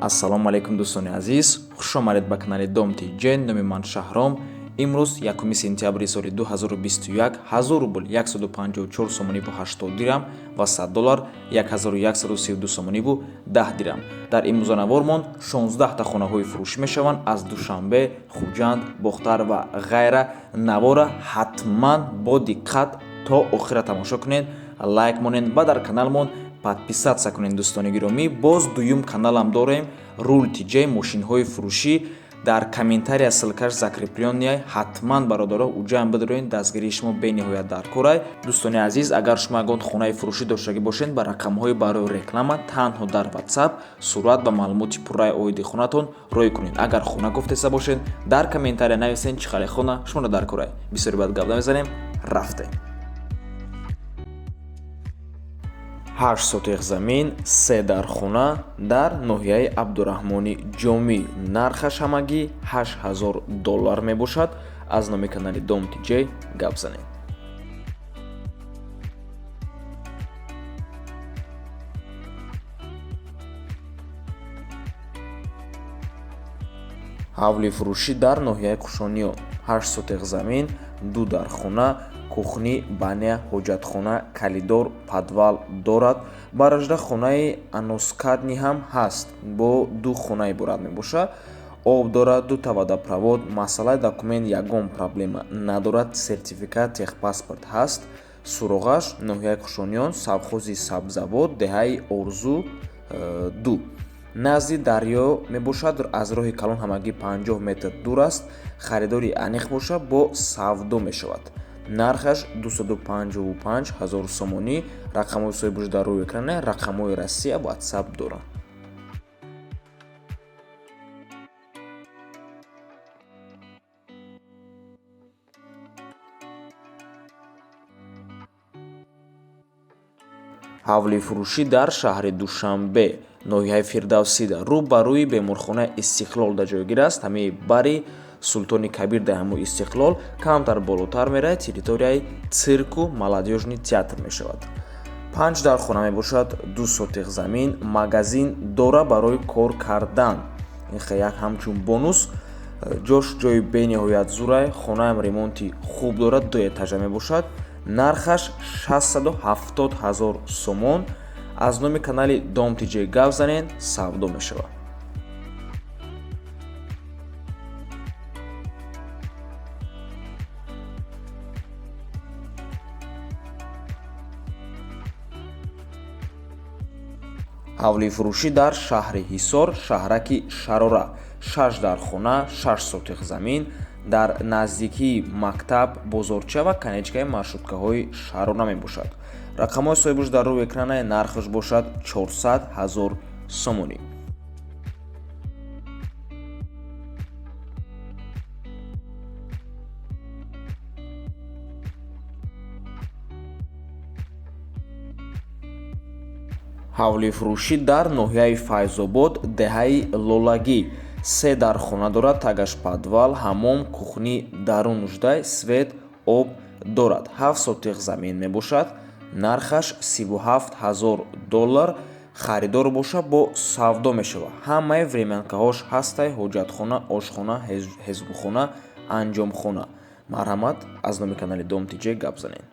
Ассалому алайкум, дӯстони азиз, хуш омадед ба канали Дом ТЖ. Номи ман Шаҳром. Имрӯз 1 сентябри соли 2021, 1000 рубл 154 сомониву 80 дирам ва 100 доллар 1132 сомониву 10 дирам. Дар имрӯзанавормон 16та хонаҳои фурӯшӣ мешаванд аз Душанбе, Хуҷанд, Бохтар ва ғайра. Навора ҳатман бо диққат то охира тамошо кунед, лайк монед ва дар каналмон подписаться кунед. Дӯстони гиромӣ, боз дуюм каналам дорем, Рул ТЖ, мошинҳои фурӯшӣ. Дар комментария ссылкаш закреплённый, ҳатман, бародаро, уҷаам бидроен. Дастгирии шумо бениҳоят дар корай. Дӯстони азиз, агар шумо ягон хонаи фурӯшӣ доштагӣ бошед, ба рақамҳои барои реклама танҳо дар WhatsApp сурат ва маълумоти пурраи оиди хонатон рой кунед. Агар хона гуфтеса бошед, дар комментария нависед, чӣ хеле хона шуморо дар корай. Бисёри баъд гап намезанем, рафтем. 8 сотих замин, се дархона дар ноҳияи Абдураҳмони Ҷомӣ. Нархаш ҳамагӣ 8000 доллар мебошад. Аз номи канали Дом ТЖ гап занед. Ҳавли фурӯшӣ дар ноҳияи Кушониён, 8 сотих замин, ду дархона, кухни, баня, ҳоҷатхона, коридор, подвал дорад. Баражда хонаи односкатный ҳам ҳаст, бо ду хона иборат мебошад. Об дорад, дута водопровод. Масъалаи документ ягон проблема надорад, сертификат, техпаспорт ҳаст. Суроғаш ноҳияи Кушониён, совхози Сабзавод, деҳаи Орзу 2, назди дарё мебошад. Аз роҳи калон ҳамагӣ 50 метр дур аст. Харидори аниқ бошад, бо савдо мешавад. Нархаш 255 ҳазор сомонӣ. Рақамҳои соҳибаш дар рӯи экране, рақамҳои Россия, WhatsApp доранд. Ҳавли фурӯшӣ дар шаҳри Душанбе, ноҳияи Фирдавсида, рӯ ба рӯи беморхонаи Истиқлол дар ҷойгир аст. Ҳамаи бари Султони Кабир дар ҳамои Истиқлол камтар болотар меравад, территорияи цирку молодёжный театр мешавад. Панҷ дархона мебошад, 2 сотих замин, магазин дора барои кор кардан. Ин як ҳамчун бонус. Ҷош ҷои бениҳоят зурай, хонаам ремонти хуб дорад, ду этажа мебошад. Нархаш 670 ҳазор сомон. Аз номи канали Дом ТЖ гап занед, савдо мешавад. Ҳавли фурӯшӣ дар шаҳри Ҳисор, шаҳраки Шарора, шаш дархона, 6 сотих замин, дар наздикии мактаб, бозорча ва конечкаи маршруткаҳои Шарора мебошад. Рақамҳои соҳибаш дар рӯи экрана. Нархаш бошад 400 ҳазор сомонӣ. Ҳавли фурӯшӣ дар ноҳияи Файзобод, деҳаи Лолагӣ, се дархона дорад, тагаш подвал, ҳамом, кухни дарун нуждай, свет, об дорад. 7 сотих замин мебошад. Нархаш 37 ҳазор доллар. Харидор боша, бо савдо мешавад. Ҳамаи времянкаҳош ҳастай: ҳоҷатхона, ошхона, ҳезумхона, анҷомхона. Марҳамат, аз номи канали Дом ТЖ гап занед.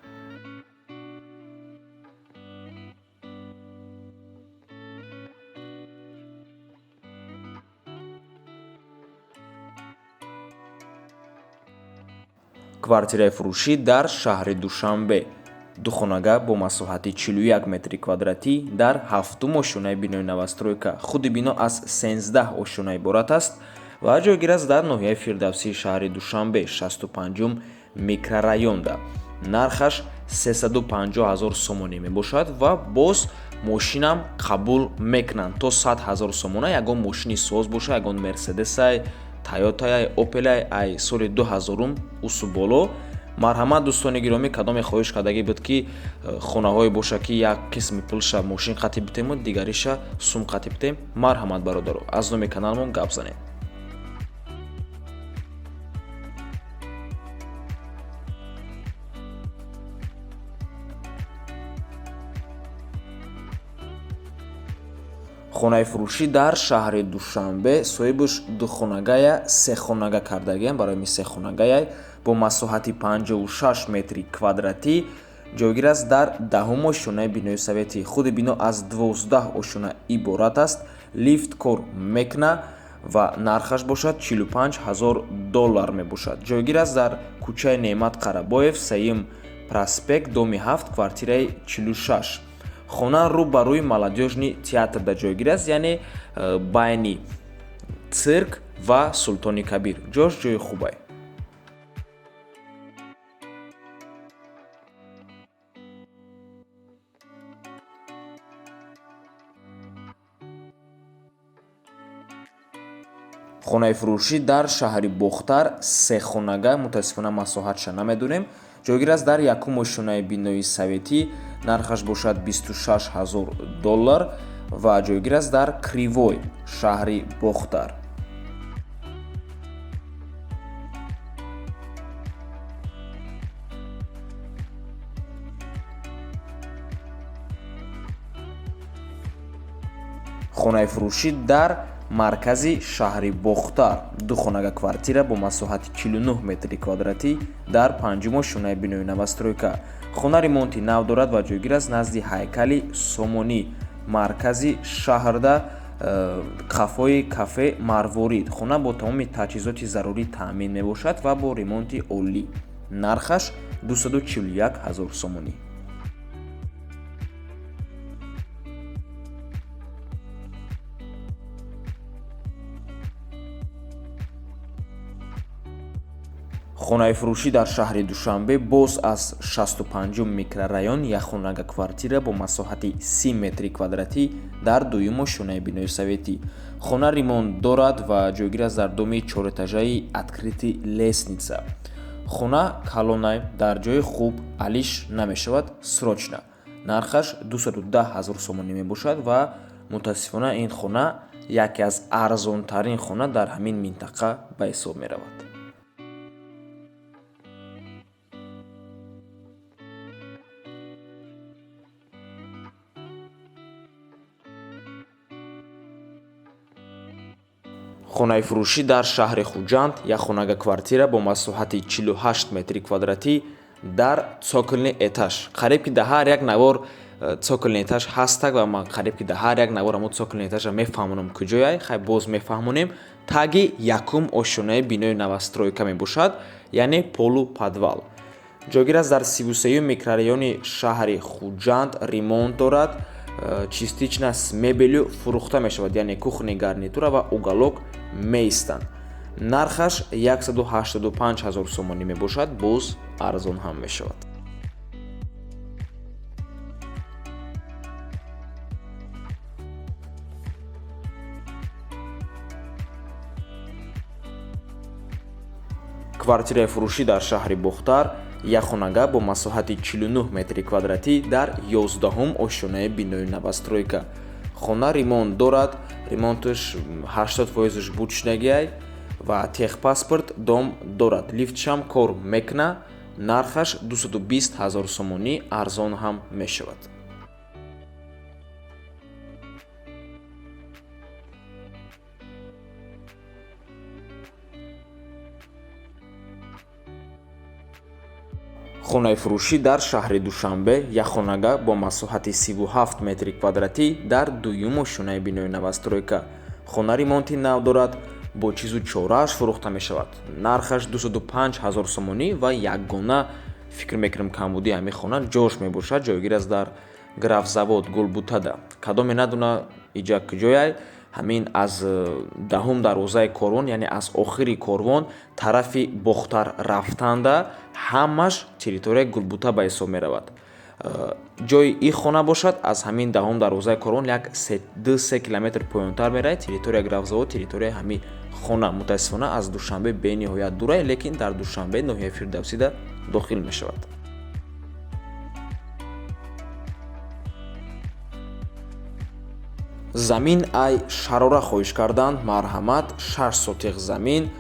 Квартираи фурӯшӣ дар шаҳри Душанбе, духонага бо масоҳати 41 метри квадратӣ дар ҳафтум ошёнаи бинои новостройка. Худи бино аз 13 ошёна иборат аст ва ҷойгир аст дар ноҳияи Фирдавсии шаҳри Душанбе, 65-ум микрорайонда. Нархаш 350 ҳазор сомонӣ мебошад ва боз мошинам қабул мекунанд то 100 ҳазор сомона. Ягон мошини соз боша, ягон Мерседесай, Тойотая, Опелай ай соли 2000 усу боло. Марҳамат, дӯстони гиромӣ, кадоме хоҳиш кардагӣ буд, ки хонаҳое боша, ки як қисми пулша мошин қатӣ битему, дигариша сум қатӣ битем, марҳамат, бародаро, аз номи каналмон гап занед. Хонаи фурӯшӣ дар шаҳри Душанбе, соҳибаш духонагая сехонага кардагиам, барои ми сехонагаяй бо масоҳати 56 метри квадратӣ ҷойгир аст дар 10-ум ошёнаи бинои советӣ. Худи бино аз 12 ошёна иборат аст, лифт кор мекуна ва нархаш бошад 45 ҳазор доллар мебошад. Ҷойгир аст дар кӯчаи Неъмат Қарабоев, сеюм проспект, доми 7, квартираи 46. Хона рӯ ба рӯи Молодёжный театрда ҷойгир аст, яъне байни цирк ва Султони Кабир. Ҷош ҷои хубай. Хонаи фурӯшӣ дар шаҳри Бохтар, сехонага, мутаассифона масоҳатша намедонем, ҷойгир аст дар якум ошёнаи бинои советӣ, нархаш бошад 26 ҳазор доллар ва ҷойгир аст дар Кривой, шаҳри Бохтар. Хонаи фурӯшӣ дар маркази шаҳри Бохтар, духонага квартира бо масоҳати 49 метри квадратӣ дар панҷум ошёнаи бинои новостройка. Хона ремонти нав дорад ва ҷойгир аст назди ҳайкали Сомонӣ, маркази шаҳрда, қафои кафе Марворид. Хона бо тамоми таҷҳизоти зарурӣ таъмин мебошад ва бо ремонти олӣ. Нархаш 241 ҳазор сомонӣ. Хонаи фурӯшӣ дар шаҳри Душанбе боз аз 65-ум микрорайон, якхонага квартира бо масоҳати 30 метри квадратӣ дар дуюм ошёнаи бинои советӣ. Хона ремонт дорад ва ҷойгир аст дар доми чорэтажаи открытый лестница. Хона калонай, дар ҷои хуб, алиш намешавад, срочно. Нархаш 210 ҳазор сомонӣ мебошад ва мутаассифона ин хона яке аз арзонтарин хона дар ҳамин минтақа ба ҳисоб меравад. Хонаи фурӯшӣ дар шаҳри Хуҷанд, якхонага квартира бо масоҳати 48 метри квадратӣ дар цокольный этаж. Қариб ки дар ҳар як навор цокольный этаж ҳастак ва ман қариб ки дар ҳар як навор ҳамон цокольный этажа мефаҳмонам куҷояй. Хай, боз мефаҳмонем. Таги якум ошёнаи бинои новостройка мебошад, яъне полуподвал. Ҷойгир аст дар 33-юм микрорайони шаҳри Хуҷанд, ремонт дорад, частично с мебелью фурӯхта мешавад, яъне кухонный гарнитура ва уголок меистанд. Нархаш 185 ҳазор сомонӣ мебошад, боз арзон ҳам мешавад. Квартираи фурӯшӣ дар шаҳри Бохтар, якхонага бо масоҳати 49 метри квадратӣ дар 11-ум ошёнаи бинои новостройка. Хона ремонт дорад, ремонташ 80%-аш буд шудагиай ва техпаспорт дом дорад. Лифтшам кор мекуна, нархаш 220 ҳазор сомонӣ, арзон ҳам мешавад. Хонаи фурӯшӣ дар шаҳри Душанбе, якхонага бо масоҳати 37 метри квадратӣ дар дуюм ошёнаи бинои новостройка. Хона ремонти нав дорад, бо чизу чорааш фурӯхта мешавад. Нархаш 205 ҳазор сомонӣ ва ягона фикр мекунам камбудии ҳамин хона ҷош мебошад, ҷойгир аст дар Графзавод, Гулбутада. Кадоме надона иҷа куҷояй, ҳамин аз 10-ум дарвозаи корвон, яъне аз охири корвон тарафи Бохтар рафтанда ҳамаш территорияи Гулбута ба ҳисоб меравад. Ҷои ин хона бошад аз ҳамин 10-ум дарвозаи корвон як 2-3 километр поёнтар меравад, территорияи Графзавод, территорияи ҳамин хона. Мутаассифона аз Душанбе бениҳоят дурай, лекин дар Душанбе ноҳияи Фирдавсида дохил мешавад. Замин ай Шарора хоҳиш карданд, марҳамат, 6 сотиқ замин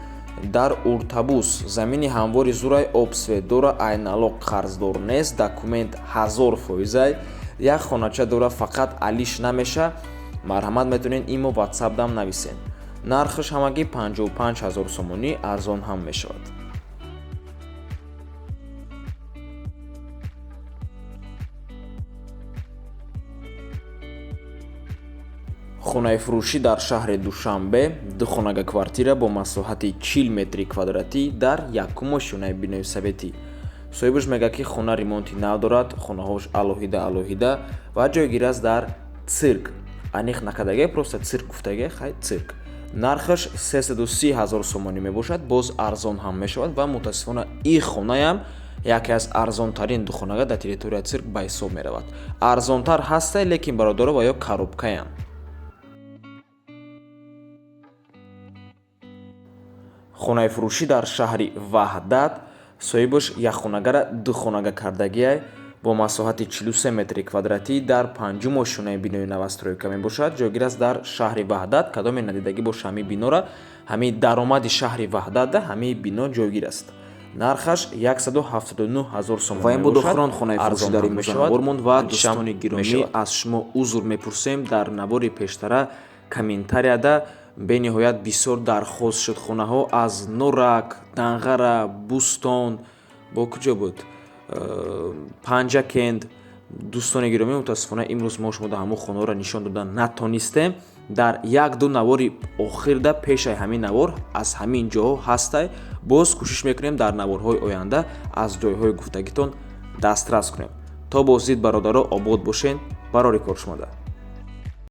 дар Уртабус. Замини ҳамвори зурай, об свет дора, ай налог қарздор нест, документ 1000%-ай, як хонача дора, фақат алиш намеша. Марҳамат, метавонед имо, WhatsApp дам нависен. Нархаш ҳамагӣ 55 ҳазор сомонӣ, арзон ҳам мешавад. Хонаи фурӯшӣ дар шаҳри Душанбе, духонага квартира бо масоҳати 40 метри квадратӣ дар якум ошёнаи бинои советӣ. Соҳибаш мегӯяд, ки хона ремонти нав дорад, хонаҳош алоҳида алоҳида ва ҷойгир аст дар Цирк. Аниқ накардаге, просто Цирк гуфтаге, хай, Цирк. Нархаш 330 ҳазор сомонӣ мебошад, боз арзон ҳам мешавад. Ва мутаассифона ин хонаям яке аз арзонтарин духонага дар территорияи Цирк ба ҳисоб меравад. Арзонтар ҳастай, лекин, бародаро, ва ё коробкаянд. Хонаи фурӯшӣ дар шаҳри Ваҳдат, соҳибаш якхонагара духонага кардагиай, бо масоҳати 43 метри квадратӣ дар панҷум ошёнаи бинои новостройка мебошад. Ҷойгир аст дар шаҳри Ваҳдат. Кадоме надидагӣ боша ҳамин бинора, ҳамин даромади шаҳри Ваҳдатда ҳамин бино ҷойгир аст. Нархаш 179 ҳазор сомон. Ва ин буд охирон хонаи фурӯшӣ дар имрӯза монд. Ва дӯстони гиромӣ, аз шумо узр мепурсем. Дар навори пештара комментарияда бениҳоят бисёр дархост шуд хонаҳо аз Норак, Данғара, Бӯстон, бо куҷо буд, Панҷакент. Дӯстони гиромӣ, мутаассифона, имрӯз мо шумо дар ҳамон хонаҳоро нишон дода натонистем. Дар як-ду навори охирда пешаи ҳамин навор аз ҳамин ҷоҳо ҳастай. Боз кӯшиш мекунем, дар наворҳои оянда аз ҷойҳои гуфтагитон дастрас кунем. То боздид, бародаро, обод бошен, барори кор шумода.